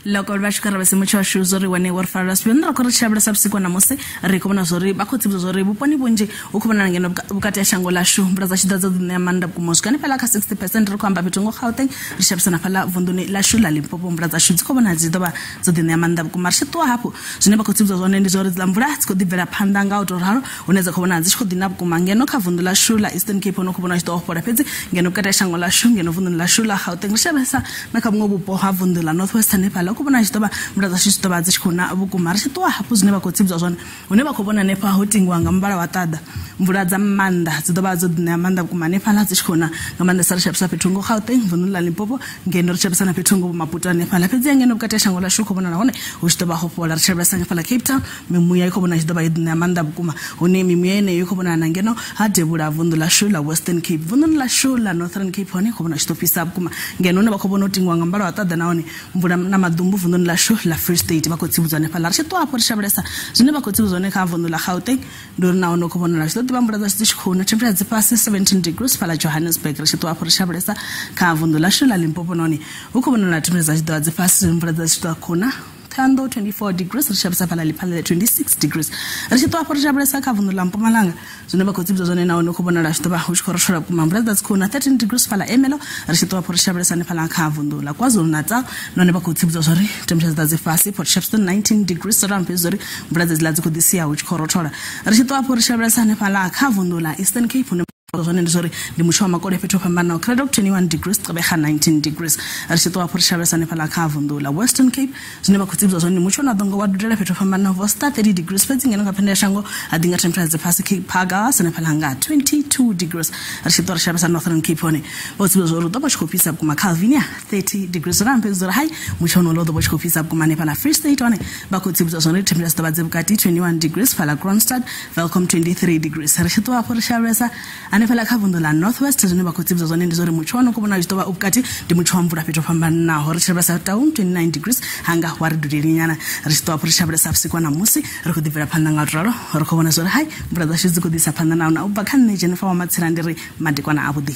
Loko vha tshi vha simu tshashu zwo ri wane wa farela swi ndra khori tshavhela sa vhusiku na musi ri khou vhona zwo ri vha khou tsivhudzwa zwo ri vhuponi vhunzhi hu khou vhonala ngeno vhukati ha shango lashu mvula dza tshiḓa dzo ḓi ṋea maanḓa vhukuma u swika hanefhaḽa kha 60% ri khou amba fhethu ngo Gauteng ri shavhisana fhaḽa vunduni lashu ḽa Limpopo mvula dzashu dzi khou vhona dzi ḓovha dzo ḓi ṋea maanḓa vhukuma. Ri tshi ṱuwa hafhu zwine vha khou tsivhudzwa zwone ndi zwa uri dziḽa mvula dzi khou ḓi bvela phanḓa nga u tou ralo hune dza khou vhona dzi tshi khou ḓi na vhukuma ngeno kha vundu lashu ḽa Eastern Cape hone khou vhona tshi ḓo fhola fhedzi ngeno vhukati ha shango lashu ngeno vunduni lashu ḽa Gauteng ri shavhesa na kha vhuṅwe vhupo ha vundu ḽa North West hanefhaḽa khou vhona tshi ḓovha mvula dzashu dzi ḓovha dzi tshi khou na vhukuma. Ri tshi ṱuwa hafhu zwine vha khou tsivhudzwa zwone hune vha khou vhona hanefha ho tingiwa nga muvhala wa ṱaḓa mvula dza maanḓa dzi ḓovha dzo ḓi ṋea maanḓa vhukuma hanefhaḽa dzi tshi khou na nga maanḓesa ri shavhisa fhethu ngo Gauteng vunduni ḽa Limpopo ngeno ri shavhisa na fhethu ngo Maputo hanefhaḽa fhedzi ngeno vhukati ha shango lashu khou vhonala hone hu tshi ḓovha ho fhola. Ri shavhisa hanefhaḽa Cape Town mimuya i khou vhona tshi ḓovha yo ḓi ṋea maanḓa vhukuma hune mimuya yeneyo i khou vhonala na ngeno ha devhula vundu lashu ḽa Western Cape. Vunduni lashu ḽa Northern Cape hone khou vhona tshi ḓo fhisa vhukuma ngeno hune vha khou vhona u tingiwa nga muvhala wa ṱaḓa nahone mvula na maḓumbu vunduni lashu ḽa Free State vha khou tsivhudzwa hanefhaḽa. Ri tshi ṱuwa hafho ri shavhelesa zwine vha khou tsivhudzwa hone kha vundu ḽa Gauteng ndi uri nahone khou vhonala tshi ḓo ḓivha mvula dzashu dzi tshi khou na temperature dzi fhasi 17 degrees fhaḽa Johannesburg. Ri tshi ṱuwa hafho ri shavhelesa kha vundu lashu ḽa Limpopo nahone hu khou vhonala temperature dza tshi ḓovha dzi fhasi mvula dza tshi ḓo khou na Thohoyandou 24 degrees ri shavhisa fhaḽa Lephalale 26 degrees. Ri tshi ṱuwa hafho ri shavhelesa kha vundu ḽa Mpumalanga zwine vha khou tsivhudzwa zwone nahone khou vhonala tshi ḓovha hu tshi khou rothola vhukuma mvula dza dzi khou na 13 degrees fhaḽa Ermelo. Ri tshi ṱuwa hafho ri shavhelesa hanefhaḽa kha vundu ḽa KwaZulu Natal nahone vha khou tsivhudzwa zwori temperature dza dzi fhasi Port Shepstone 19 degrees ri amba zwori mvula dzedziḽa dzi khou ḓi sia hu tshi khou rothola. Ri tshi ṱuwa hafho ri shavhelesa hanefhaḽa kha vundu ḽa Eastern Cape hune zwone ndi zwori ndi mutsho wa makole fhethu ho fhambanaho Cradock 21 degrees Gqeberha 19 degrees. Ri tshi ṱuwa hafho ri shavhelesa hanefhaḽa kha vundu ḽa Western Cape zwine vha khou tsivhudzwa zwone ndi mutsho na ḓongo wa dudela fhethu ho fhambanaho Voster 30 degrees fhedzi ngeno kha phendela shango ha ḓi nga temperature dzi fhasi Cape Agulhas hanefhaḽa nga 22 degrees. Ri tshi ṱuwa ri shavhelesa Northern Cape hone vha khou tsivhudzwa zwori hu ḓo vha tshi khou fhisa vhukuma Calvinia 30 degrees. Ri amba fhedzi uri hai mutsho wonoḽa u ḓo vha tshi khou fhisa vhukuma hanefhaḽa Free State hone vha khou tsivhudzwa zwone temperature dzi ḓo vha dzi vhukati 21 degrees fhaḽa Kroonstad Welkom 23 degrees. Ri tshi ṱuwa hafho ri shavhelesa hanefhaḽa kha vundu ḽa North West zwine vha khou tsivhudzwa zwone ndi zwori mutsho wa khou vhona tshi ḓo vha u vhukati ndi mutsho wa mvula fhethu ho fhambanaho. Ri tshi lavhelesa Taung 29 degrees hanga wa ri dudeli nyana. Ri tshi ṱuwa hafho ri shavhelesa vhusiku na musi ri khou ḓi bvela phanḓa nga ralo ri khou vhona zwori hai mvula dzashu dzi khou ḓisa phanḓa na u bva kha nṋe Jennifer wa Matsila ndi ri madekwana avhuḓi.